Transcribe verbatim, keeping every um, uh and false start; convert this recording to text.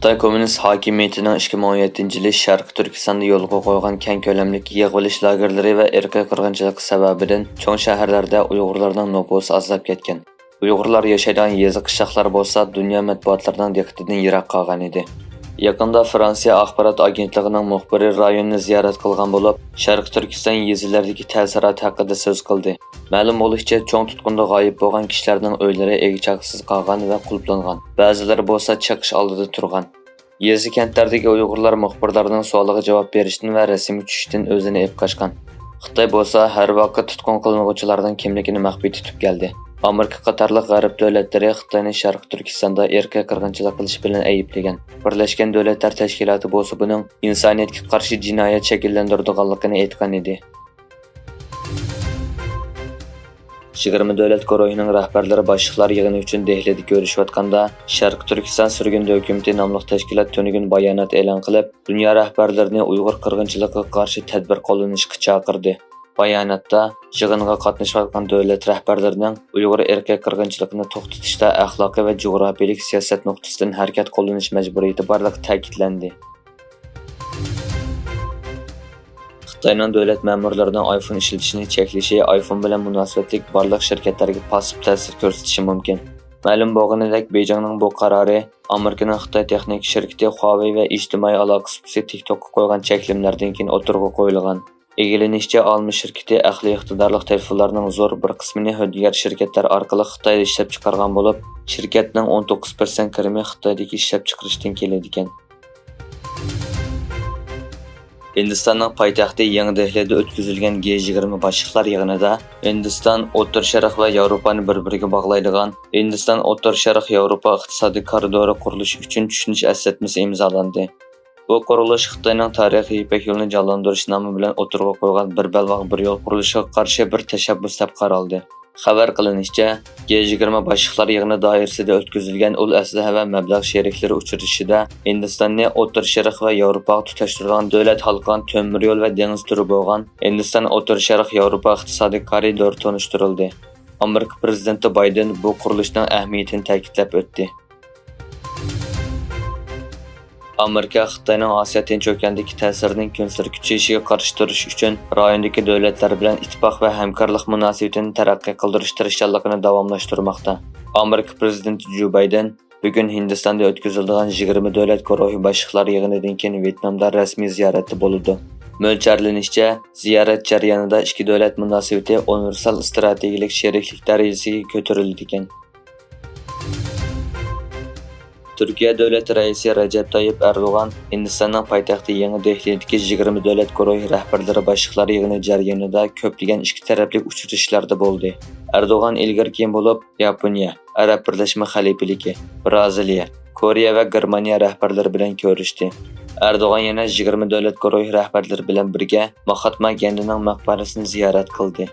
خىتاي كوممۇنىست ھاكىمىيىتىنىڭ ئىككى مىڭ ئون يەتتىنچى يىلى شەرقىي تۈركىستاندا يولغا قويغان كەڭ كۆلەملىك يىغىۋېلىش لاگېرلىرى ۋە ئىرقىي قىرغىنچىلىقى سەۋەبىدىن چوڭ شەھەرلەردە ئۇيغۇرلارنىڭ نوپۇسى ئازلاپ كەتكەن. ئۇيغۇرلار ياشايدىغان يېزا، قىشلاقلار بولسا دۇنيا مەتبۇئاتلىرىنىڭ دىققىتىدىن يىراق قالغان ئىدى. يېقىندا فرانسىيە ئاخبارات ئاگېنتلىقىنىڭ مۇخبىرى رايوننى زىيارەت قىلغان بولۇپ، شەرقىي تۈركىستان يېزىلىرىدىكى تەسىرات ھەققىدە سۆز قىلدى. مەلۇم بولۇشىچە، چوڭ تۇتقۇندا غايىب بولغان كىشىلەرنىڭ ئۆيلىرى ئىگە-چاكىسىز قالغان ۋە قۇلۇپلانغان، بەزىلىرى بولسا چېقىش ئالدىدا تۇرغان. يېزا-كەنتلەردىكى ئۇيغۇرلار مۇخبىرلارنىڭ سوئالىغا جاۋاب بېرىشتىن ۋە رەسىمگە چۈشۈشتىن ئۆزىنى ئېلىپ قاچقان. خىتاي بولسا ھەر ۋاقىت تۇتقۇن قىلىنغۇچىلارنىڭ كىملىكىنى مەخپىي تۇتۇپ كەلدى. ئامېرىكا قاتارلىق غەرب دۆلەتلىرى خىتاينى شەرقىي تۈركىستاندا ئىرقىي قىرغىنچىلىق قىلىش بىلەن ئەيىبلىگەن. بىرلەشكەن دۆلەتلەر تەشكىلاتى بولسا بۇنىڭ ئىنسانىيەتكە قارشى جىنايەت شەكىللەندۈرىدىغانلىقىنى ئېيتقان ئىدى. يىگىرمە دۆلەت گۇرۇھىنىڭ رەھبەرلىرى باشلىقلار يىغىنى ئۈچۈن دېھلىدە كۆرۈشۈۋاتقاندا، شەرقىي تۈركىستان سۈرگۈندە ھۆكۈمىتى ناملىق تەشكىلات تۈنۈگۈن بايانات ئېلان قىلىپ، دۇنيا رەھبەرلىرىنى ئۇيغۇر قىرغىنچىلىقىغا قارشى تەدبىر قوللىنىشقا چاقىردى. باياناتتا يىغىنغا قاتنىشىۋاتقان دۆلەت رەھبەرلىرىنىڭ ئۇيغۇر ئىرقىي قىرغىنچىلىقىنى توختىتىشتا ئەخلاقىي ۋە جۇغراپىيەلىك سىياسەت نۇقتىسىدىن ھەرىكەت قوللىنىش مەجبۇرىيىتى بارلىقى تەكىتلەندى. خىتاينىڭ دۆلەت مەمۇرلىرىنىڭ ئايفون ئىشلىتىشنى چەكلىشى ئايفون بىلەن مۇناسىۋەتلىك بارلىق شىركەتلەرگە پاسسىپ تەسىر كۆرسىتىشى مۇمكىن. مەلۇم بولغىنىدەك، بېيجىڭنىڭ بۇ قارارى ئامېرىكىنىڭ خىتاي تېخنىكا شىركىتى خۇاۋېي ۋە ئىجتىمائىي ئالاقە سۇپىسى تىك توكقا قويغان چەكلىمىلەردىن كېيىن ئوتتۇرىغا قويۇلغان. ئىگىلىنىشىچە، ئالما شىركىتى ئەقلىي ئىقتىدارلىق تېلېفونلارنىڭ زور بىر قىسمىنى ھۆددىگەر شىركەتلەر ئارقىلىق خىتايدا ئىشلەپچىقارغان بولۇپ، شىركەتنىڭ ئون توققۇز پىرسەنت كىرىمى خىتايدىكى ئىشلەپچىقىرىشتىن كېلىدىكەن. ھىندىستاننىڭ پايتەختى يېڭى دېھلىدا ئۆتكۈزۈلگەن جى يىگىرمە باشلىقلار يىغىنىدا ھىندىستان ئوتتۇرا شەرق ۋە ياۋروپانى بىر-بىرىگە باغلايدىغان ھىندىستان ئوتتۇرا شەرق ياۋروپا ئىقتىسادىي كارىدورى قۇرۇلۇشى ئۈچۈن چۈشىنىش ئەسلىتمىسى ئىمزالاندى. بۇ قۇرۇلۇش خىتاينىڭ تارىخىي يىپەك يولىنى جانلاندۇرۇش نامى بىلەن ئوتتۇرىغا قويغان بىر بەلباغ بىر يول قۇرۇلۇشىغا قارشى بىر تەشەببۇس دەپ قارالدى. خەۋەر قىلىنىشىچە، جى يىگىرمە باشلىقلار يىغىنى دائىرىسىدە ئۆتكۈزۈلگەن ئۇل ئەسلىھە ۋە مەبلەغ شېرىكلىرى ئۇچرىشىشىدا ھىندىستاننى ئوتتۇرا شەرق ۋە ياۋروپاغا تۇتاشتۇرىدىغان دۆلەت ھالقىغان تۆمۈر يول ۋە دېڭىز تۈرى بولغان ھىندىستان ئوتتۇرا شەرق ياۋروپا ئىقتىسادىي كارىدورى تونۇشتۇرۇلدى. ئامېرىكا پىرېزىدېنتى بايدېن بۇ قۇرۇلۇشنىڭ ئەھمىيىتىنى تەكىتلەپ ئۆتتى. ئامېرىكا خىتاينىڭ ئاسىيا تىنچ ئوكياندىكى تەسىرىنىڭ كۈنسېرى كۈچىيىشىگە قارشى تۇرۇش ئۈچۈن رايوندىكى دۆلەتلەر بىلەن ئىتتىپاق ۋە ھەمكارلىق مۇناسىۋىتىنى تەرەققىي قىلدۇرۇش تىرىشچانلىقىنى داۋاملاشتۇرماقتا. ئامېرىكا پىرېزىدېنتى جو بايدېن بۈگۈن ھىندىستاندا ئۆتكۈزۈلىدىغان يىگىرمە دۆلەت گۇرۇھى باشلىقلار يىغىنىدىن كېيىن ۋيېتنامدا رەسمىي زىيارەتتە بولىدۇ. مۆلچەرلىنىشىچە، زىيارەت جەريانىدا ئىككى دۆلەت مۇناسىۋىتى ئۇنىۋېرسال ئىستراتېگىيەلىك شېرىكلىك دەرىجىسىگە كۆتۈرۈلىدىكەن. تۈركىيە دۆلەت رەئىسى رەجەپ تايىپ ئەردوغان ھىندىستاننىڭ پايتەختى يېڭى دېھلىدىكى يىگىرمە دۆلەت گۇرۇھى رەھبەرلىرى باشلىقلار يىغىنى جەريانىدا كۆپلىگەن ئىككى تەرەپلىك ئۇچرىشىشلاردا بولدى. ئەردوغان ئىلگىرى كېيىن بولۇپ ياپونىيە، ئەرەب بىرلەشمە خەلىپىلىكى، بىرازىلىيە، كورېيە ۋە گېرمانىيە رەھبەرلىرى بىلەن كۆرۈشتى. ئەردوغان يەنە يىگىرمە دۆلەت گۇرۇھى رەھبەرلىرى بىلەن بىرگە ماھاتما گاندىنىڭ مەقبەرىسىنى زىيارەت قىلدى.